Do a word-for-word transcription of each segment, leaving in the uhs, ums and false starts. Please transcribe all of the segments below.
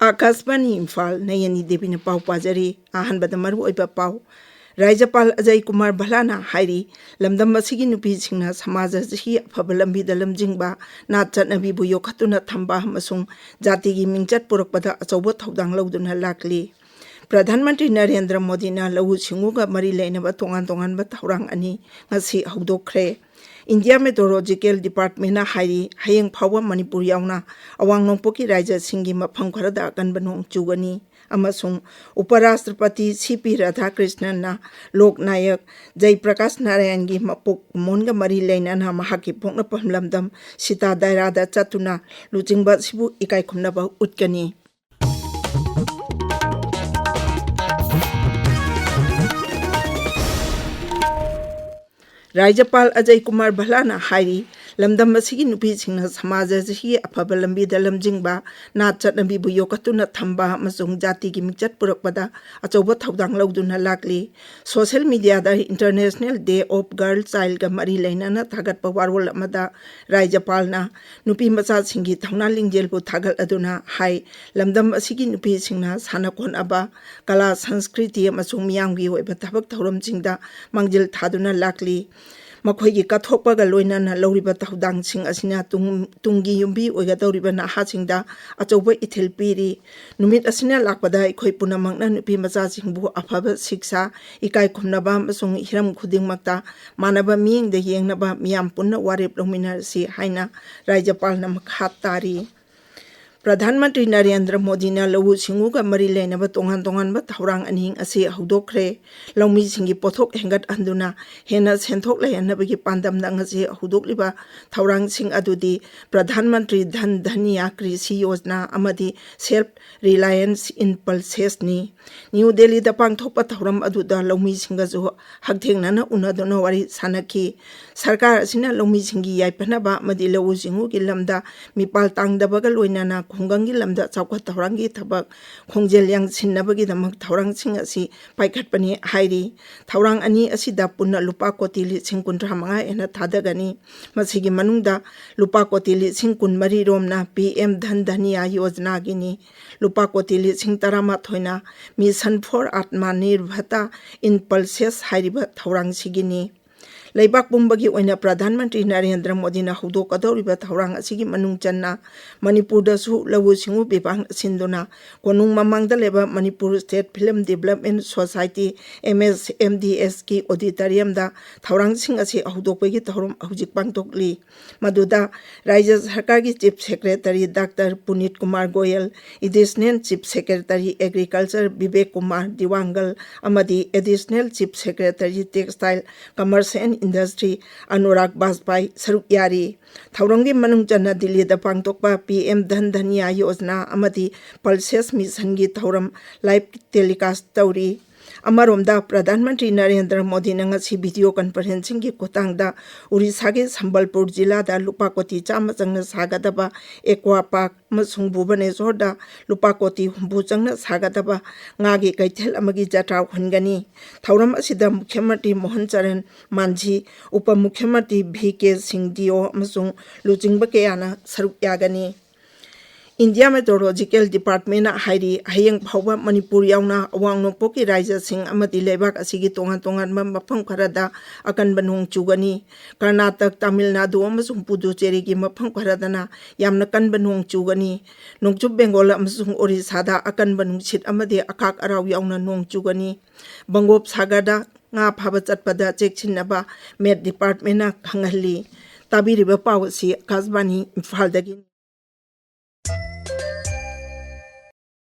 ꯑꯀꯥꯁꯕꯥꯅꯤ ꯏꯝꯐꯥꯜ, ꯅꯌꯅꯤ ꯗꯦꯕꯤꯅ ꯄꯥꯎ ꯄꯥꯖꯔꯤ꯫ ꯑꯍꯥꯟꯕꯗ ꯃꯔꯨꯑꯣꯏꯕ ꯄꯥꯎ꯫ ꯔꯥꯖ꯭ꯌꯄꯥꯜ ꯑꯖꯌ ꯀꯨꯃꯥꯔ ꯚꯜꯂꯥꯅ ꯍꯥꯏꯔꯤ, ꯂꯝꯗꯝ ꯑꯁꯤꯒꯤ ꯅꯨꯄꯤꯁꯤꯡꯅ ꯁꯃꯥꯖ ꯑꯁꯤꯒꯤ ꯑꯐꯕ ꯂꯝꯕꯤꯗ ꯂꯝꯖꯤꯡꯕ, ꯅꯥꯠ ꯆꯠꯅꯕꯤꯕꯨ ꯌꯣꯛꯈꯠꯇꯨꯅ ꯊꯝꯕ ꯑꯃꯁꯨꯡ ꯖꯥꯇꯤꯒꯤ ꯃꯤꯡꯆꯠ ꯄꯨꯔꯛꯄꯗ ꯑꯆꯧꯕ ꯊꯧꯗꯥꯡ ꯂꯧꯗꯨꯅ ꯂꯥꯛꯂꯤ꯫ ꯄ꯭ꯔꯙꯥꯟ ꯃꯟꯇ꯭ꯔꯤ ꯅꯔꯦꯟꯗ꯭ꯔ ꯃꯣꯗꯤꯅ ꯂꯧꯎ ꯁꯤꯡꯎꯒ ꯃꯔꯤ ꯂꯩꯅꯕ ꯇꯣꯉꯥꯟ ꯇꯣꯉꯥꯟꯕ ꯊꯧꯔꯥꯡ ꯑꯅꯤ ꯉꯁꯤ ꯍꯧꯗꯣꯛꯈ꯭ꯔꯦ꯫ ꯏꯟꯗꯤꯌꯥ ꯃꯦꯇꯣꯔꯣꯂꯣꯖꯤꯀꯦꯜ ꯗꯤꯄꯥꯔꯠꯃꯦꯟꯅ ꯍꯥꯏꯔꯤ, ꯍꯌꯦꯡ ꯐꯥꯎꯕ ꯃꯅꯤꯄꯨꯔ ꯌꯥꯎꯅ ꯑꯋꯥꯡ ꯅꯣꯡꯄꯣꯛꯀꯤ ꯔꯥꯖ꯭ꯌꯁꯤꯡꯒꯤ ꯃꯐꯝ ꯈꯔꯗ ꯑꯀꯟꯕ ꯅꯣꯡ ꯆꯨꯒꯅꯤ ꯑꯃꯁꯨꯡ ꯎꯄꯔꯥꯁꯇ꯭ꯔꯄꯇꯤ ꯁꯤ ꯄꯤ ꯔꯥꯙꯥꯀ꯭ꯔꯤꯁꯅꯟꯅ ꯂꯣꯛ ꯅꯥꯌꯛ ꯖꯩ ꯄ꯭ꯔꯀꯥꯁ ꯅꯥꯔꯥꯌꯟꯒꯤ ꯃꯄꯣꯛ ꯀꯨꯝꯑꯣꯟꯒ ꯃꯔꯤ ꯂꯩꯅꯅ ꯃꯍꯥꯛꯀꯤ ꯄꯣꯛꯅꯐꯝ ꯂꯝꯗꯝ ꯁꯤꯇꯥ ꯗꯥꯏꯔꯥꯗ ꯆꯠꯇꯨꯅ ꯂꯨꯆꯤꯡꯕ ꯑꯁꯤꯕꯨ ꯏꯀꯥꯏ ꯈꯨꯝꯅꯕ ꯎꯠꯀꯅꯤ꯫ ꯔꯥꯖ꯭ꯌꯄꯥꯜ ꯑꯖꯌ ꯀꯨꯃꯥꯔ ꯚꯜꯂꯥꯅ ꯍꯥꯏꯔꯤ, ꯂꯝꯗꯝ ꯑꯁꯤꯒꯤ ꯅꯨꯄꯤꯁꯤꯡꯅ ꯁꯃꯥꯖ ꯑꯁꯤꯒꯤ ꯑꯐꯕ ꯂꯝꯕꯤꯗ ꯂꯝꯖꯤꯡꯕ, ꯅꯥꯠ ꯆꯠꯅꯕꯤꯕꯨ ꯌꯣꯛꯈꯠꯇꯨꯅ ꯊꯝꯕ ꯑꯃꯁꯨꯡ ꯖꯥꯇꯤꯒꯤ ꯃꯤꯡꯆꯠ ꯄꯨꯔꯛꯄꯗ ꯑꯆꯧꯕ ꯊꯧꯗꯥꯡ ꯂꯧꯗꯨꯅ ꯂꯥꯛꯂꯤ꯫ ꯁꯣꯁꯤꯌꯦꯜ ꯃꯤꯗꯤꯌꯥꯗ ꯏꯟꯇꯔꯅꯦꯁꯅꯦꯜ ꯗꯦ ꯑꯣꯐ ꯒꯔꯜ ꯆꯥꯏꯜꯒ ꯃꯔꯤ ꯂꯩꯅꯅ ꯊꯥꯒꯠꯄ ꯋꯥꯔꯣꯜ ꯑꯃꯗ ꯔꯥꯖ꯭ꯌꯄꯥꯜꯅ ꯅꯨꯄꯤ ꯃꯆꯥꯁꯤꯡꯒꯤ ꯊꯧꯅꯥ ꯂꯤꯡꯖꯦꯜꯕꯨ ꯊꯥꯒꯠꯂꯗꯨꯅ ꯍꯥꯏ, ꯂꯝꯗꯝ ꯑꯁꯤꯒꯤ ꯅꯨꯄꯤꯁꯤꯡꯅ ꯁꯥꯟꯅ ꯈꯣꯠꯅꯕ, ꯀꯂꯥ, ꯁꯪꯁꯀ꯭ꯔꯤꯇꯤ ꯑꯃꯁꯨꯡ ꯃꯤꯌꯥꯝꯒꯤ ꯑꯣꯏꯕ ꯊꯕꯛ ꯊꯧꯔꯝꯁꯤꯡꯗ ꯃꯥꯡꯖꯤꯜ ꯊꯥꯗꯨꯅ ꯂꯥꯛꯂꯤ꯫ ꯃꯈꯣꯏꯒꯤ ꯀꯠꯊꯣꯛꯄꯒ ꯂꯣꯏꯅꯅ ꯂꯧꯔꯤꯕ ꯊꯧꯗꯥꯡꯁꯤꯡ ꯑꯁꯤꯅ ꯇꯨꯡ-, ꯇꯨꯡꯒꯤ ꯌꯨꯝꯕꯤ ꯑꯣꯏꯒꯗꯧꯔꯤꯕ ꯅꯍꯥꯁꯤꯡꯗ ꯑꯆꯧꯕ ꯏꯊꯤꯜ ꯄꯤꯔꯤ꯫ ꯅꯨꯃꯤꯠ ꯑꯁꯤꯅ ꯂꯥꯛꯄꯗ ꯑꯩꯈꯣꯏ ꯄꯨꯝꯅꯃꯛꯅ ꯅꯨꯄꯤ ꯃꯆꯥꯁꯤꯡꯕꯨ ꯑꯐꯕ ꯁꯤꯛꯁꯥ, ꯏꯀꯥꯏ ꯈꯨꯝꯅꯕ ꯑꯃꯁꯨꯡ ꯍꯤꯔꯝ ꯈꯨꯗꯤꯡꯃꯛꯇ ꯃꯥꯟꯅꯕ ꯃꯤꯠꯌꯦꯡꯗ ꯌꯦꯡꯅꯕ ꯃꯤꯌꯥꯝ ꯄꯨꯟꯅ ꯋꯥꯔꯦꯞ ꯂꯧꯃꯤꯟꯅꯔꯁꯤ ꯍꯥꯏꯅ ꯔꯥꯖ꯭ꯌꯄꯥꯜꯅ ꯃꯈꯥ ꯇꯥꯔꯤ꯫ ꯄ꯭ꯔꯙꯥꯟ ꯃꯟꯇ꯭ꯔꯤ ꯅꯔꯦꯟꯗ꯭ꯔ ꯃꯣꯗꯤꯅ ꯂꯧꯎ ꯁꯤꯡꯎꯒ ꯃꯔꯤ ꯂꯩꯅꯕ ꯇꯣꯉꯥꯟ ꯇꯣꯉꯥꯟꯕ ꯊꯧꯔꯥꯡ ꯑꯅꯤ ꯉꯁꯤ ꯍꯧꯗꯣꯛꯈ꯭ꯔꯦ꯫ ꯂꯧꯃꯤꯁꯤꯡꯒꯤ ꯄꯣꯠꯊꯣꯛ ꯍꯦꯟꯒꯠꯍꯟꯗꯨꯅ ꯍꯦꯟꯅ ꯁꯦꯟꯊꯣꯛ ꯂꯩꯍꯟꯅꯕꯒꯤ ꯄꯥꯟꯗꯝꯗ ꯉꯁꯤ ꯍꯧꯗꯣꯛꯂꯤꯕ ꯊꯧꯔꯥꯡꯁꯤꯡ ꯑꯗꯨꯗꯤ ꯄ꯭ꯔꯙꯥꯟ ꯃꯟꯇ꯭ꯔꯤ ꯙꯟ ꯙꯟꯌꯥ ꯀ꯭ꯔꯤꯁꯤ ꯌꯣꯖꯅꯥ ꯑꯃꯗꯤ ꯁꯦꯜꯐ ꯔꯤꯂꯥꯌꯟꯁ ꯏꯟ ꯄꯜꯁꯦꯁꯅꯤ꯫ ꯅ꯭ꯌꯨ ꯗꯦꯜꯂꯤꯗ ꯄꯥꯡꯊꯣꯛꯄ ꯊꯧꯔꯝ ꯑꯗꯨꯗ ꯂꯧꯃꯤꯁꯤꯡꯒꯁꯨ ꯍꯛꯊꯦꯡꯅꯅ ꯎꯅꯗꯨꯅ ꯋꯥꯔꯤ ꯁꯥꯟꯅꯈꯤ꯫ ꯁꯔꯀꯥꯔ ꯑꯁꯤꯅ ꯂꯧꯃꯤꯁꯤꯡꯒꯤ ꯌꯥꯏꯐꯅꯕ ꯑꯃꯗꯤ ꯂꯧꯎ ꯁꯤꯡꯎꯒꯤ ꯂꯝꯗ ꯃꯤꯄꯥꯜ ꯇꯥꯡꯗꯕꯒ ꯂꯣꯏꯅꯅ ꯈꯨꯡꯒꯪꯒꯤ ꯂꯝꯗ ꯆꯥꯎꯈꯠ ꯊꯧꯔꯥꯡꯒꯤ ꯊꯕꯛ ꯈꯣꯡꯖꯦꯜ ꯌꯥꯡꯁꯤꯟꯅꯕꯒꯤꯗꯃꯛ ꯊꯧꯔꯥꯡꯁꯤꯡ ꯑꯁꯤ ꯄꯥꯏꯈꯠꯄꯅꯤ ꯍꯥꯏꯔꯤ꯫ ꯊꯧꯔꯥꯡ ꯑꯅꯤ ꯑꯁꯤꯗ ꯄꯨꯟꯅ ꯂꯨꯄꯥ ꯀꯣꯇꯤ ꯂꯤꯁꯤꯡ ꯀꯨꯟꯊ꯭ꯔꯥ ꯃꯉꯥ ꯍꯦꯟꯅ ꯊꯥꯗꯒꯅꯤ꯫ ꯃꯁꯤꯒꯤ ꯃꯅꯨꯡꯗ ꯂꯨꯄꯥ ꯀꯣꯇꯤ ꯂꯤꯁꯤꯡ ꯀꯨꯟꯃꯔꯤ ꯔꯣꯝꯅ ꯄꯤ ꯑꯦꯝ ꯙꯟ ꯙꯟꯌꯥ ꯌꯣꯖꯅꯥꯒꯤꯅꯤ꯫ ꯂꯨꯄꯥ ꯀꯣꯇꯤ ꯂꯤꯁꯤꯡ ꯇꯔꯥꯃꯥꯊꯣꯏꯅ Mission for Atmanirbharta in Pulses ꯍꯥꯏꯔꯤꯕ ꯊꯧꯔꯥꯡꯁꯤꯒꯤꯅꯤ꯫ ꯂꯩꯕꯥꯛ ꯄꯨꯝꯕꯒꯤ ꯑꯣꯏꯅ ꯄ꯭ꯔꯙꯥꯟ ꯃꯟꯇ꯭ꯔꯤ ꯅꯔꯦꯟꯗ꯭ꯔ ꯃꯣꯗꯤꯅ ꯍꯧꯗꯣꯛꯀꯗꯧꯔꯤꯕ ꯊꯧꯔꯥꯡ ꯑꯁꯤꯒꯤ ꯃꯅꯨꯡ ꯆꯟꯅ ꯃꯅꯤꯄꯨꯔꯗꯁꯨ ꯂꯧꯎ ꯁꯤꯡꯎ ꯕꯤꯚꯥꯒꯅ ꯁꯤꯟꯗꯨꯅ ꯀꯣꯅꯨꯡ ꯃꯃꯥꯡꯗ ꯂꯩꯕ Manipur State Film Development Society, M S M D S ꯀꯤ auditorium ꯗ ꯊꯧꯔꯥꯡꯁꯤꯡ ꯑꯁꯤ ꯍꯧꯗꯣꯛꯄꯒꯤ ꯊꯧꯔꯝ ꯍꯧꯖꯤꯛ ꯄꯥꯡꯊꯣꯛꯂꯤ꯫ ꯃꯗꯨꯗ ꯔꯥꯖ꯭ꯌ ꯁꯔꯀꯥꯔꯒꯤ Chief Secretary doctor Punit Kumar Goel, Additional Chief Secretary Agriculture Bibek Kumar Dewangan ꯑꯃꯗꯤ Additional Chief Secretary Textile, Commerce and Industry Anurag ꯕꯥꯖꯄꯥꯏ ꯁꯔꯨꯛ ꯌꯥꯔꯤ꯫ ꯊꯧꯔꯝꯒꯤ ꯃꯅꯨꯡ ꯆꯟꯅ ꯗꯤꯜꯂꯤꯗ ꯄꯥꯡꯊꯣꯛꯄ ꯄꯤ ꯑꯦꯝ ꯙꯟ ꯙꯟꯌꯥ ꯌꯣꯖꯅꯥ ꯑꯃꯗꯤ Pulses Mission ꯒꯤ ꯊꯧꯔꯝ live telecast ꯇꯧꯔꯤ꯫ ꯑꯃꯔꯣꯝꯗ, ꯄ꯭ꯔꯙꯥꯟ ꯃꯟꯇ꯭ꯔꯤ ꯅꯔꯦꯟꯗ꯭ꯔ ꯃꯣꯗꯤꯅ ꯉꯁꯤ video conferencing ꯒꯤ ꯈꯨꯠꯊꯥꯡꯗ ꯑꯣꯔꯤꯁꯥꯒꯤ ꯁꯝꯕꯜꯄꯨꯔ ꯖꯤꯂꯥꯗ ꯂꯨꯄꯥ ꯀꯣꯇꯤ ꯆꯥꯝꯃ ꯆꯪꯅ ꯁꯥꯒꯗꯕ Aqua Park ꯑꯃꯁꯨꯡ ꯚꯨꯕꯅꯦꯁ꯭ꯋꯔꯗ ꯂꯨꯄꯥ ꯀꯣꯇꯤ ꯍꯨꯝꯐꯨ ꯆꯪꯅ ꯁꯥꯒꯗꯕ ꯉꯥꯒꯤ ꯀꯩꯊꯦꯜ ꯑꯃꯒꯤ ꯖꯇ꯭ꯔꯥ ꯍꯨꯟꯒꯅꯤ꯫ ꯊꯧꯔꯝ ꯑꯁꯤꯗ ꯃꯨꯈ꯭ꯌ ꯃꯟꯇ꯭ꯔꯤ ꯃꯣꯍꯟ ꯆꯔꯟ ꯃꯥꯟꯖꯤ, ꯎꯄ ꯃꯨꯈ꯭ꯌ ꯃꯟꯇ꯭ꯔꯤ ꯚꯤ ꯀꯦ ꯁꯤꯡ ꯗꯤꯑꯣ ꯑꯃꯁꯨꯡ ꯂꯨꯆꯤꯡꯕ ꯀꯌꯥꯅ ꯁꯔꯨꯛ ꯌꯥꯒꯅꯤ꯫ India Meteorological Department ꯅ ꯍꯥꯏꯔꯤ, ꯍꯌꯦꯡ ꯐꯥꯎꯕ ꯃꯅꯤꯄꯨꯔ ꯌꯥꯎꯅ ꯑꯋꯥꯡ ꯅꯣꯡꯄꯣꯛꯀꯤ ꯔꯥꯖ꯭ꯌꯁꯤꯡ ꯑꯃꯗꯤ ꯂꯩꯕꯥꯛ ꯑꯁꯤꯒꯤ ꯇꯣꯉꯥꯟ ꯇꯣꯉꯥꯟꯕ ꯃꯐꯝ ꯈꯔꯗ ꯑꯀꯟꯕ ꯅꯣꯡ ꯆꯨꯒꯅꯤ꯫ ꯀꯔꯅꯥꯇꯛ, ꯇꯥꯃꯤꯜ ꯅꯥꯗꯨ ꯑꯃꯁꯨꯡ ꯄꯨꯗꯨꯆꯦꯔꯤꯒꯤ ꯃꯐꯝ ꯈꯔꯗꯅ ꯌꯥꯝꯅ ꯀꯟꯕ ꯅꯣꯡ ꯆꯨꯒꯅꯤ꯫ ꯅꯣꯡꯆꯨꯞ ꯕꯦꯡꯒꯣꯜ ꯑꯃꯁꯨꯡ ꯑꯣꯔꯤꯁꯥꯗ ꯑꯀꯟꯕ ꯅꯨꯡꯁꯤꯠ ꯑꯃꯗꯤ ꯑꯈꯥꯛ ꯑꯔꯥꯎ ꯌꯥꯎꯅ ꯅꯣꯡ ꯆꯨꯒꯅꯤ꯫ ꯕꯪꯒꯣꯞ ꯁꯥꯒꯔꯗ ꯉꯥ ꯐꯥꯕ ꯆꯠꯄꯗ ꯆꯦꯛꯁꯤꯟꯅꯕ Met Department ꯅ ꯈꯪꯍꯜꯂꯤ꯫ ꯇꯥꯕꯤꯔꯤꯕ ꯄꯥꯎ ꯑꯁꯤ ꯑꯀꯥꯁꯕꯥꯅꯤ ꯏꯝꯐꯥꯜꯗꯒꯤꯅꯤ꯫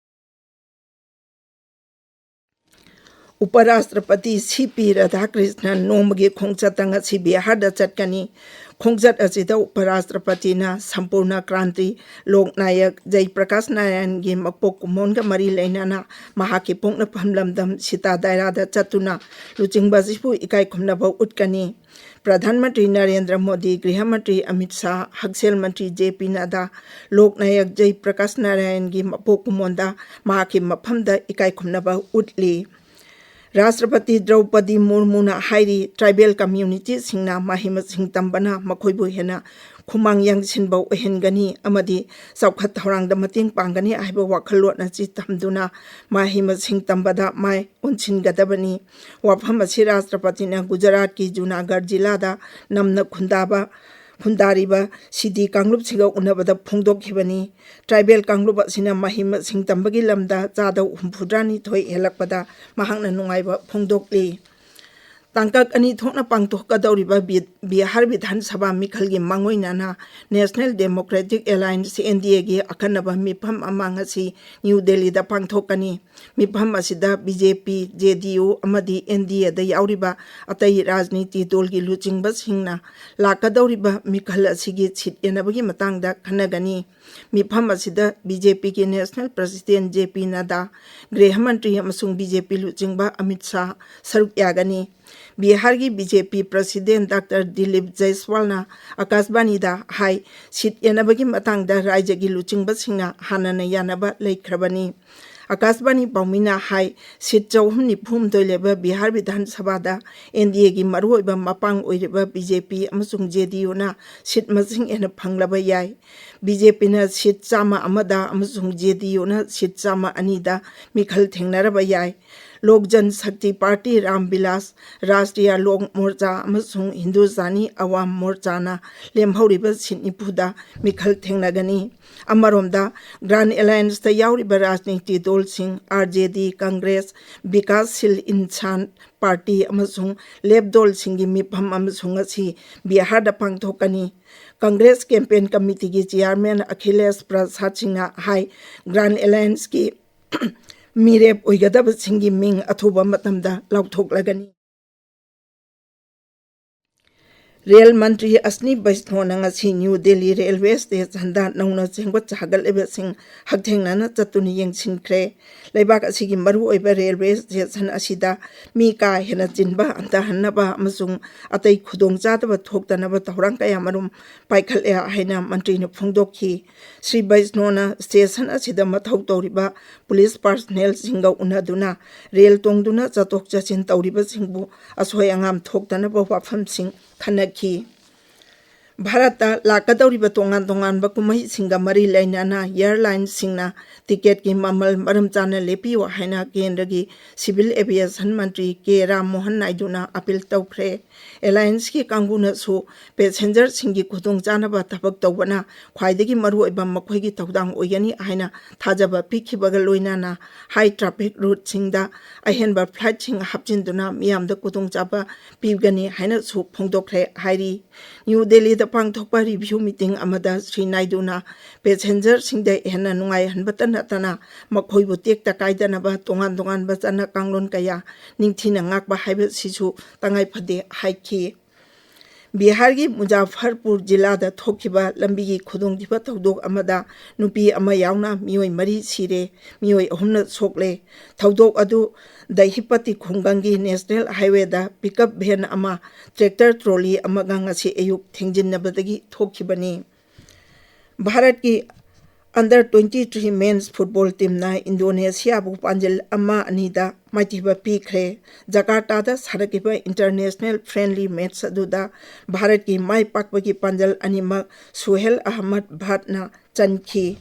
ꯎꯄꯔꯥꯁꯇ꯭ꯔꯄꯇꯤ ꯁꯤ ꯄꯤ ꯔꯥꯙꯥꯀ꯭ꯔꯤꯁꯅꯟ ꯅꯣꯡꯃꯒꯤ ꯈꯣꯡꯆꯠꯇ ꯉꯁꯤ ꯕꯤꯍꯥꯔꯗ ꯆꯠꯀꯅꯤ꯫ ꯈꯣꯡꯆꯠ ꯑꯁꯤꯗ ꯎꯄꯔꯥꯁꯇ꯭ꯔꯄꯇꯤꯅ ꯁꯝꯄꯨꯔꯅ ꯀ꯭ꯔꯥꯟꯇꯤ, ꯂꯣꯛ ꯅꯥꯌꯛ ꯖꯩ ꯄ꯭ꯔꯀꯥꯁ ꯅꯥꯔꯥꯌꯟꯒꯤ ꯃꯄꯣꯛ ꯀꯨꯝꯑꯣꯟꯒ ꯃꯔꯤ ꯂꯩꯅꯅ ꯃꯍꯥꯛꯀꯤ ꯄꯣꯛꯅꯐꯝ ꯂꯝꯗꯝ ꯁꯤꯇꯥ ꯗꯥꯏꯔꯥꯗ ꯆꯠꯇꯨꯅ ꯂꯨꯆꯤꯡꯕ ꯑꯁꯤꯕꯨ ꯏꯀꯥꯏ ꯈꯨꯝꯅꯕ ꯎꯠꯀꯅꯤ꯫ ꯄ꯭ꯔꯙꯥꯟ ꯃꯟꯇ꯭ꯔꯤ ꯅꯔꯦꯟꯗ꯭ꯔ ꯃꯣꯗꯤ, ꯒ꯭ꯔꯤꯍ ꯃꯟꯇ꯭ꯔꯤ ꯑꯃꯤꯠ ꯁꯥꯍ, ꯍꯛꯁꯦꯜ ꯃꯟꯇ꯭ꯔꯤ ꯖꯦ ꯄꯤ ꯅꯗꯥ, ꯂꯣꯛ ꯅꯥꯌꯛ ꯖꯩ ꯄ꯭ꯔꯀꯥꯁ ꯅꯥꯔꯥꯌꯟꯒꯤ ꯃꯄꯣꯛ ꯀꯨꯝꯑꯣꯟꯗ ꯃꯍꯥꯛꯀꯤ ꯃꯐꯝꯗ ꯏꯀꯥꯏ ꯈꯨꯝꯅꯕ ꯎꯠꯂꯤ꯫ ꯔꯥꯁꯇ꯭ꯔꯄꯇꯤ ꯗ꯭ꯔꯧꯄꯗꯤ ꯃꯨꯔꯃꯨꯅ ꯍꯥꯏꯔꯤ, ꯇ꯭ꯔꯥꯏꯕꯦꯜ ꯀꯝꯃ꯭ꯌꯨꯅꯤꯇꯤꯁꯤꯡꯅ ꯃꯍꯩ ꯃꯁꯤꯡ ꯇꯝꯕꯅ ꯃꯈꯣꯏꯕꯨ ꯍꯦꯟꯅ ꯈꯨꯃꯥꯡ ꯌꯥꯡꯁꯤꯟꯕ ꯑꯣꯏꯍꯟꯒꯅꯤ ꯑꯃꯗꯤ ꯆꯥꯎꯈꯠ ꯊꯧꯔꯥꯡꯗ ꯃꯇꯦꯡ ꯄꯥꯡꯒꯅꯤ ꯍꯥꯏꯕ ꯋꯥꯈꯜꯂꯣꯟ ꯑꯁꯤ ꯊꯝꯗꯨꯅ ꯃꯍꯩ ꯃꯁꯤꯡ ꯇꯝꯕꯗ ꯃꯥꯏ ꯑꯣꯟꯁꯤꯟꯒꯗꯕꯅꯤ꯫ ꯋꯥꯐꯝ ꯑꯁꯤ ꯔꯥꯁꯇ꯭ꯔꯄꯇꯤꯅ ꯒꯨꯖꯔꯥꯠꯀꯤ ꯖꯨꯅꯥꯒꯔ ꯖꯤꯂꯥꯗ ꯅꯝꯅ ꯈꯨꯟꯗꯥꯕ, ꯈꯨꯟꯗꯥꯔꯤꯕ ꯁꯤꯗꯤ ꯀꯥꯡꯂꯨꯞꯁꯤꯒ ꯎꯅꯕꯗ ꯐꯣꯡꯗꯣꯛꯈꯤꯕꯅꯤ꯫ ꯇ꯭ꯔꯥꯏꯕꯦꯜ ꯀꯥꯡꯂꯨꯞ ꯑꯁꯤꯅ ꯃꯍꯩ ꯃꯁꯤꯡ ꯇꯝꯕꯒꯤ ꯂꯝꯗ ꯆꯥꯗ ꯍꯨꯝꯐꯨꯇꯔꯥꯅꯤꯊꯣꯏ ꯍꯦꯜꯂꯛꯄꯗ ꯃꯍꯥꯛꯅ ꯅꯨꯡꯉꯥꯏꯕ ꯐꯣꯡꯗꯣꯛꯂꯤ꯫ ꯇꯥꯡꯀꯛ ꯑꯅꯤ ꯊꯣꯛꯅ ꯄꯥꯡꯊꯣꯛꯀꯗꯧꯔꯤꯕ ꯕꯤ-, ꯕꯤꯍꯥꯔ ꯕꯤꯙꯥꯟ ꯁꯚꯥ ꯃꯤꯈꯜꯒꯤ ꯃꯥꯡꯑꯣꯏꯅꯅ National Democratic Alliance, N D A ꯒꯤ ꯑꯈꯟꯅꯕ ꯃꯤꯐꯝ ꯑꯃ ꯉꯁꯤ ꯅ꯭ꯌꯨ ꯗꯦꯜꯂꯤꯗ ꯄꯥꯡꯊꯣꯛꯀꯅꯤ꯫ ꯃꯤꯐꯝ ꯑꯁꯤꯗ B J P, J D U ꯑꯃꯗꯤ N D A ꯗ ꯌꯥꯎꯔꯤꯕ ꯑꯇꯩ ꯔꯥꯖꯅꯤꯇꯤ ꯗꯜꯒꯤ ꯂꯨꯆꯤꯡꯕꯁꯤꯡꯅ ꯂꯥꯛꯀꯗꯧꯔꯤꯕ ꯃꯤꯈꯜ ꯑꯁꯤꯒꯤ ꯁꯤꯠ ꯌꯦꯟꯅꯕꯒꯤ ꯃꯇꯥꯡꯗ ꯈꯟꯅꯒꯅꯤ꯫ ꯃꯤꯐꯝ ꯑꯁꯤꯗ B J P ꯒꯤ National President J P ꯅꯗꯥ, ꯒ꯭ꯔꯤꯍ ꯃꯟꯇ꯭ꯔꯤ ꯑꯃꯁꯨꯡ B J P ꯂꯨꯆꯤꯡꯕ ꯑꯃꯤꯠ ꯁꯥꯍ ꯁꯔꯨꯛ ꯌꯥꯒꯅꯤ꯫ ꯕꯤꯍꯥꯔꯒꯤ B J P President Doctor Dilip ꯖꯩꯁꯋꯥꯜꯅ ꯑꯀꯥꯁꯕꯥꯅꯤꯗ ꯍꯥꯏ, ꯁꯤꯠ ꯌꯦꯟꯅꯕꯒꯤ ꯃꯇꯥꯡꯗ ꯔꯥꯏꯖ꯭ꯌꯒꯤ ꯂꯨꯆꯤꯡꯕꯁꯤꯡꯅ ꯍꯥꯟꯅꯅ ꯌꯥꯅꯕ ꯂꯩꯈ꯭ꯔꯕꯅꯤ꯫ ꯑꯀꯥꯁꯕꯥꯅꯤ ꯄꯥꯎꯃꯤꯅ ꯍꯥꯏ, ꯁꯤꯠ ꯆꯍꯨꯝ ꯅꯤꯐꯨ ꯍꯨꯝꯗꯣꯏ ꯂꯩꯕ ꯕꯤꯍꯥꯔ ꯕꯤꯙꯥꯟ ꯁꯚꯥꯗ N D A ꯒꯤ ꯃꯔꯨꯑꯣꯏꯕ ꯃꯄꯥꯡ ꯑꯣꯏꯔꯤꯕ B J P ꯑꯃꯁꯨꯡ J D U ꯅ ꯁꯤꯠ ꯃꯁꯤꯡ ꯍꯦꯟꯅ ꯐꯪꯂꯕ ꯌꯥꯏ꯫ B J P ꯅ ꯁꯤꯠ ꯆꯥꯝꯃ ꯑꯃꯗ ꯑꯃꯁꯨꯡ J D U ꯅ ꯁꯤꯠ ꯆꯥꯝꯃ ꯑꯅꯤꯗ ꯃꯤꯈꯜ ꯊꯦꯡꯅꯔꯕ ꯌꯥꯏ꯫ ꯂꯣꯛ ꯖꯟ ꯁꯛꯇꯤ ꯄꯥꯔꯇꯤ, ꯔꯥꯝ ꯕꯤꯂꯥꯁ, ꯔꯥꯁꯇ꯭ꯔꯤꯌꯥ ꯂꯣꯛ ꯃꯣꯔꯆꯥ ꯑꯃꯁꯨꯡ ꯍꯤꯟꯗꯨꯁꯇꯥꯅꯤ ꯑꯋꯥꯝ ꯃꯣꯔꯆꯥꯅ ꯂꯦꯝꯍꯧꯔꯤꯕ ꯁꯤꯠ ꯅꯤꯐꯨꯗ ꯃꯤꯈꯜ ꯊꯦꯡꯅꯒꯅꯤ꯫ ꯑꯃꯔꯣꯝꯗ, ꯒ꯭ꯔꯥꯟ ꯑꯦꯂꯥꯌꯟꯁꯇ ꯌꯥꯎꯔꯤꯕ ꯔꯥꯖꯅꯤꯇꯤ ꯗꯜꯁꯤꯡ R J D, Congress, Vikas ꯁꯤꯜ ꯏꯟꯁꯥꯟ ꯄꯥꯔꯇꯤ ꯑꯃꯁꯨꯡ ꯂꯦꯞ ꯗꯜꯁꯤꯡꯒꯤ ꯃꯤꯐꯝ ꯑꯃꯁꯨ ꯉꯁꯤ ꯕꯤꯍꯥꯔꯗ ꯄꯥꯡꯊꯣꯛꯀꯅꯤ꯫ ꯀꯪꯒ꯭ꯔꯦꯁ ꯀꯦꯝꯄꯦꯟ ꯀꯃꯤꯇꯤꯒꯤ ꯆꯤꯌꯥꯔꯃꯦꯟ ꯑꯈꯤꯂꯦꯁ ꯄ꯭ꯔꯁꯥꯗ ꯁꯤꯡꯅ ꯍꯥꯏ, ꯒ꯭ꯔꯥꯟ ꯑꯦꯂꯥꯌꯟꯁꯀꯤ ꯃꯤꯔꯦꯞ ꯑꯣꯏꯒꯗꯕꯁꯤꯡꯒꯤ ꯃꯤꯡ ꯑꯊꯨꯕ ꯃꯇꯝꯗ ꯂꯥꯎꯊꯣꯛꯂꯒꯅꯤ꯫ ꯔꯦꯜ ꯃꯟꯇ꯭ꯔꯤ ꯑꯁꯅꯤ ꯕꯩꯁꯅꯣꯅ ꯉꯁꯤ ꯅ꯭ꯌꯨ ꯗꯦꯜꯂꯤ ꯔꯦꯜꯋꯦ ꯁ꯭ꯇꯦꯁꯟꯗ ꯅꯧꯅ ꯁꯦꯝꯒꯠ ꯁꯥꯒꯠꯂꯤꯕꯁꯤꯡ ꯍꯛꯊꯦꯡꯅꯅ ꯆꯠꯇꯨꯅ ꯌꯦꯡꯁꯤꯟꯈ꯭ꯔꯦ꯫ ꯂꯩꯕꯥꯛ ꯑꯁꯤꯒꯤ ꯃꯔꯨꯑꯣꯏꯕ ꯔꯦꯜꯋꯦ ꯁ꯭ꯇꯦꯁꯟ ꯑꯁꯤꯗ ꯃꯤ ꯀꯥ ꯍꯦꯟꯅ ꯆꯤꯟꯕ ꯍꯟꯊꯍꯟꯅꯕ ꯑꯃꯁꯨꯡ ꯑꯇꯩ ꯈꯨꯗꯣꯡꯆꯥꯗꯕ ꯊꯣꯛꯇꯅꯕ ꯊꯧꯔꯥꯡ ꯀꯌꯥꯃꯔꯨꯝ ꯄꯥꯏꯈꯠꯂꯦ ꯍꯥꯏꯅ ꯃꯟꯇ꯭ꯔꯤꯅ ꯐꯣꯡꯗꯣꯛꯈꯤ꯫ ꯁ꯭ꯔꯤ ꯕꯩꯁꯅꯣꯅ ꯁ꯭ꯇꯦꯁꯟ ꯑꯁꯤꯗ ꯃꯊꯧ ꯇꯧꯔꯤꯕ ꯄꯨꯂꯤꯁ ꯄꯥꯔꯁꯅꯦꯜꯁꯤꯡꯒ ꯎꯅꯗꯨꯅ ꯔꯦꯜ ꯇꯣꯡꯗꯨꯅ ꯆꯠꯊꯣꯛ ꯆꯠꯁꯤꯟ ꯇꯧꯔꯤꯕꯁꯤꯡꯕꯨ ꯑꯁꯣꯏ ꯑꯉꯥꯝ ꯊꯣꯛꯇꯅꯕ ꯋꯥꯐꯝꯁꯤꯡ ꯈꯟꯅꯈꯤ꯫ ꯚꯥꯔꯠꯇ ꯂꯥꯛꯀꯗꯧꯔꯤꯕ ꯇꯣꯉꯥꯟ ꯇꯣꯉꯥꯟꯕ ꯀꯨꯝꯍꯩꯁꯤꯡꯒ ꯃꯔꯤ ꯂꯩꯅꯅ ꯑꯦꯌꯔꯂꯥꯏꯟꯁꯤꯡꯅ ꯇꯤꯀꯦꯠꯀꯤ ꯃꯃꯜ ꯃꯔꯝ ꯆꯥꯅ ꯂꯦꯞꯄꯤꯌꯨ ꯍꯥꯏꯅ ꯀꯦꯟꯗ꯭ꯔꯒꯤ ꯁꯤꯚꯤꯜ ꯑꯦꯚꯤꯌꯦꯁꯟ ꯃꯟꯇ꯭ꯔꯤ ꯀꯦ ꯔꯥꯝ ꯃꯣꯍꯟ ꯅꯥꯏꯗꯨꯅ ꯑꯄꯤꯜ ꯇꯧꯈ꯭ꯔꯦ꯫ ꯑꯦꯂꯥꯌꯟꯁꯀꯤ ꯀꯥꯡꯕꯨꯅꯁꯨ ꯄꯦꯁꯦꯟꯖꯔꯁꯤꯡꯒꯤ ꯈꯨꯗꯣꯡꯆꯥꯅꯕ ꯊꯕꯛ ꯇꯧꯕꯅ ꯈ꯭ꯋꯥꯏꯗꯒꯤ ꯃꯔꯨꯑꯣꯏꯕ ꯃꯈꯣꯏꯒꯤ ꯊꯧꯗꯥꯡ ꯑꯣꯏꯒꯅꯤ ꯍꯥꯏꯅ ꯊꯥꯖꯕ ꯄꯤꯈꯤꯕꯒ ꯂꯣꯏꯅꯅ ꯍꯥꯏ ꯇ꯭ꯔꯥꯐꯤꯛ ꯔꯨꯠꯁꯤꯡꯗ ꯑꯍꯦꯟꯕ ꯐ꯭ꯂꯥꯏꯠꯁꯤꯡ ꯍꯥꯞꯆꯤꯟꯗꯨꯅ ꯃꯤꯌꯥꯝꯗ ꯈꯨꯗꯣꯡꯆꯥꯕ ꯄꯤꯒꯅꯤ ꯍꯥꯏꯅꯁꯨ ꯐꯣꯡꯗꯣꯛꯈ꯭ꯔꯦ ꯍꯥꯏꯔꯤ꯫ ꯅ꯭ꯌꯨ ꯗꯦꯜꯂꯤꯗ ꯄꯥꯡꯊꯣꯛꯄ ꯔꯤꯚ꯭ꯌꯨ ꯃꯤꯇꯤꯡ ꯑꯃꯗ ꯁ꯭ꯔꯤ ꯅꯥꯏꯗꯨꯅ ꯄꯦꯁꯦꯟꯖꯔꯁꯤꯡꯗ ꯍꯦꯟꯅ ꯅꯨꯡꯉꯥꯏꯍꯟꯕꯇ ꯅꯠꯇꯅ ꯃꯈꯣꯏꯕꯨ ꯇꯦꯛꯇ ꯀꯥꯏꯗꯅꯕ ꯇꯣꯉꯥꯟ ꯇꯣꯉꯥꯟꯕ ꯆꯠꯅ ꯀꯥꯡꯂꯣꯟ ꯀꯌꯥ ꯅꯤꯡꯊꯤꯅ ꯉꯥꯛꯄ ꯍꯥꯏꯕꯁꯤꯁꯨ ꯇꯉꯥꯏ ꯐꯗꯦ ꯍꯥꯏꯈꯤ꯫ ꯕꯤꯍꯥꯔꯒꯤ ꯃꯨꯖꯥꯐꯔꯄꯨꯔ ꯖꯤꯂꯥꯗ ꯊꯣꯛꯈꯤꯕ ꯂꯝꯕꯤꯒꯤ ꯈꯨꯗꯣꯡꯊꯤꯕ ꯊꯧꯗꯣꯛ ꯑꯃꯗ ꯅꯨꯄꯤ ꯑꯃ ꯌꯥꯎꯅ ꯃꯤꯑꯣꯏ ꯃꯔꯤ ꯁꯤꯔꯦ, ꯃꯤꯑꯣꯏ ꯑꯍꯨꯝꯅ ꯁꯣꯛꯂꯦ꯫ ꯊꯧꯗꯣꯛ ꯑꯗꯨ ꯗꯍꯤꯄꯇꯤ ꯈꯨꯡꯒꯪꯒꯤ ꯅꯦꯁꯅꯦꯜ ꯍꯥꯏꯋꯦꯗ ꯄꯤꯀꯞ ꯚꯦꯟ ꯑꯃ ꯇ꯭ꯔꯦꯛꯇꯔ ꯇ꯭ꯔꯣꯂꯤ ꯑꯃꯒ ꯉꯁꯤ ꯑꯌꯨꯛ ꯊꯦꯡꯖꯤꯟꯅꯕꯗꯒꯤ ꯊꯣꯛꯈꯤꯕꯅꯤ꯫ ꯚꯥꯔꯠꯀꯤ ꯑꯟꯗꯔ ꯇ꯭ꯋꯦꯟꯇꯤ ꯊ꯭ꯔꯤ ꯃꯦꯟꯁ ꯐꯨꯠꯕꯣꯜ ꯇꯤꯝꯅ ꯏꯟꯗꯣꯅꯦꯁꯤꯌꯥꯕꯨ ꯄꯥꯟꯖꯤꯜ ꯑꯃ ꯑꯅꯤꯗ ꯃꯥꯏꯊꯤꯕ ꯄꯤꯈ꯭ꯔꯦ꯫ ꯖꯀꯥꯔꯇꯥꯗ ꯁꯥꯟꯅꯈꯤꯕ ꯏꯟꯇꯔꯅꯦꯁꯅꯦꯜ ꯐ꯭ꯔꯦꯟꯂꯤ ꯃꯦꯠꯆ ꯑꯗꯨꯗ ꯚꯥꯔꯠꯀꯤ ꯃꯥꯏ ꯄꯥꯛꯄꯒꯤ ꯄꯥꯟꯖꯜ ꯑꯅꯤꯃꯛ ꯁꯨꯍꯦꯜ ꯑꯍꯃꯗ ꯚꯥꯠꯅ ꯆꯟꯈꯤ꯫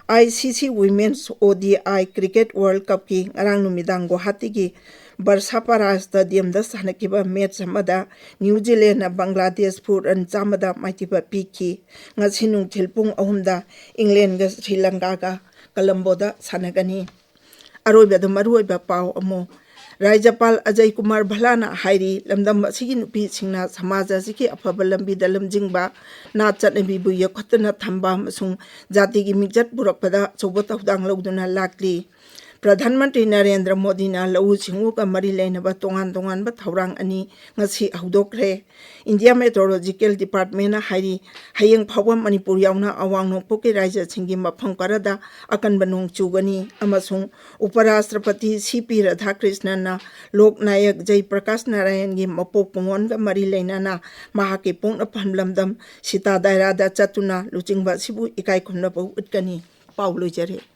ꯑꯥꯏ ꯁꯤ ꯁꯤ ꯋꯤꯃꯦꯟꯁ ꯑꯣ ꯗꯤ ꯑꯥꯏ ꯀ꯭ꯔꯤꯀꯦꯠ ꯋꯥꯔꯜ ꯀꯞꯀꯤ ꯉꯔꯥꯡ ꯅꯨꯃꯤꯗꯥꯡ ꯒꯨꯋꯥꯍꯥꯇꯤꯒꯤ ꯕꯔꯁꯥꯄꯥꯔꯥ ꯁ꯭ꯇꯦꯗꯤꯌꯝꯗ ꯁꯥꯟꯅꯈꯤꯕ ꯃꯦꯠꯆ ꯑꯃꯗ ꯅ꯭ꯌꯨ ꯖꯤꯂꯦꯟꯅ ꯕꯪꯒ꯭ꯂꯥꯗꯦꯁꯄꯨ ꯔꯟ ꯆꯥꯝꯃꯗ ꯃꯥꯏꯊꯤꯕ ꯄꯤꯈꯤ꯫ ꯉꯁꯤ ꯅꯨꯡꯊꯤꯜ ꯄꯨꯡ ꯑꯍꯨꯝꯗ ꯏꯪꯂꯦꯟꯒ ꯁ꯭ꯔꯤ ꯂꯪꯀꯥꯒ ꯀꯂꯝꯕꯣꯗ ꯁꯥꯟꯅꯒꯅꯤ꯫ ꯑꯔꯣꯏꯕꯗ ꯃꯔꯨꯑꯣꯏꯕ ꯄꯥꯎ ꯑꯃꯨꯛ꯫ ꯔꯥꯖ꯭ꯌꯄꯥꯜ ꯑꯖꯌ ꯀꯨꯃꯥꯔ ꯚꯜꯂꯥꯅ ꯍꯥꯏꯔꯤ, ꯂꯝꯗꯝ ꯑꯁꯤꯒꯤ ꯅꯨꯄꯤꯁꯤꯡꯅ ꯁꯃꯥꯖ ꯑꯁꯤꯒꯤ ꯑꯐꯕ ꯂꯝꯕꯤꯗ ꯂꯝꯖꯤꯡꯕ, ꯅꯥꯠ ꯆꯠꯅꯕꯤꯕꯨ ꯌꯣꯛꯈꯠꯇꯨꯅ ꯊꯝꯕ ꯑꯃꯁꯨꯡ ꯖꯥꯇꯤꯒꯤ ꯃꯤꯡꯆꯠ ꯄꯨꯔꯛꯄꯗ ꯑꯆꯧꯕ ꯊꯧꯗꯥꯡ ꯂꯧꯗꯨꯅ ꯂꯥꯛꯂꯤ꯫ ꯄ꯭ꯔꯙꯥꯟ ꯃꯟꯇ꯭ꯔꯤ ꯅꯔꯦꯟꯗ꯭ꯔ ꯃꯣꯗꯤꯅ ꯂꯧꯎ ꯁꯤꯡꯎꯒ ꯃꯔꯤ ꯂꯩꯅꯕ ꯇꯣꯉꯥꯟ ꯇꯣꯉꯥꯟꯕ ꯊꯧꯔꯥꯡ ꯑꯅꯤ ꯉꯁꯤ ꯍꯧꯗꯣꯛꯈ꯭ꯔꯦ꯫ ꯏꯟꯗꯤꯌꯥ ꯃꯦꯇ꯭ꯔꯣꯂꯣꯖꯤꯀꯦꯜ ꯗꯤꯄꯥꯔꯠꯃꯦꯟꯅ ꯍꯥꯏꯔꯤ, ꯍꯌꯦꯡ ꯐꯥꯎꯕ ꯃꯅꯤꯄꯨꯔ ꯌꯥꯎꯅ ꯑꯋꯥꯡ ꯅꯣꯡꯄꯣꯛꯀꯤ ꯔꯥꯖ꯭ꯌꯁꯤꯡꯒꯤ ꯃꯐꯝ ꯈꯔꯗ ꯑꯀꯟꯕ ꯅꯣꯡ ꯆꯨꯒꯅꯤ ꯑꯃꯁꯨꯡ ꯎꯄꯔꯥꯁꯇ꯭ꯔꯄꯇꯤ ꯁꯤ ꯄꯤ ꯔꯥꯙꯥꯀ꯭ꯔꯤꯁꯅꯟꯅ ꯂꯣꯛ ꯅꯥꯌꯛ ꯖꯩ ꯄ꯭ꯔꯀꯥꯁ ꯅꯥꯔꯥꯌꯟꯒꯤ ꯃꯄꯣꯛ ꯀꯨꯝꯑꯣꯟꯒ ꯃꯔꯤ ꯂꯩꯅꯅ ꯃꯍꯥꯛꯀꯤ ꯄꯣꯛꯅꯐꯝ ꯂꯝꯗꯝ ꯁꯤꯇꯥꯗꯥꯏꯔꯥꯗ ꯆꯠꯇꯨꯅ ꯂꯨꯆꯤꯡꯕ ꯑꯁꯤꯕꯨ ꯏꯀꯥꯏ ꯈꯨꯝꯅꯕ ꯎꯠꯀꯅꯤ꯫ ꯄꯥꯎ ꯂꯣꯏꯖꯔꯦ꯫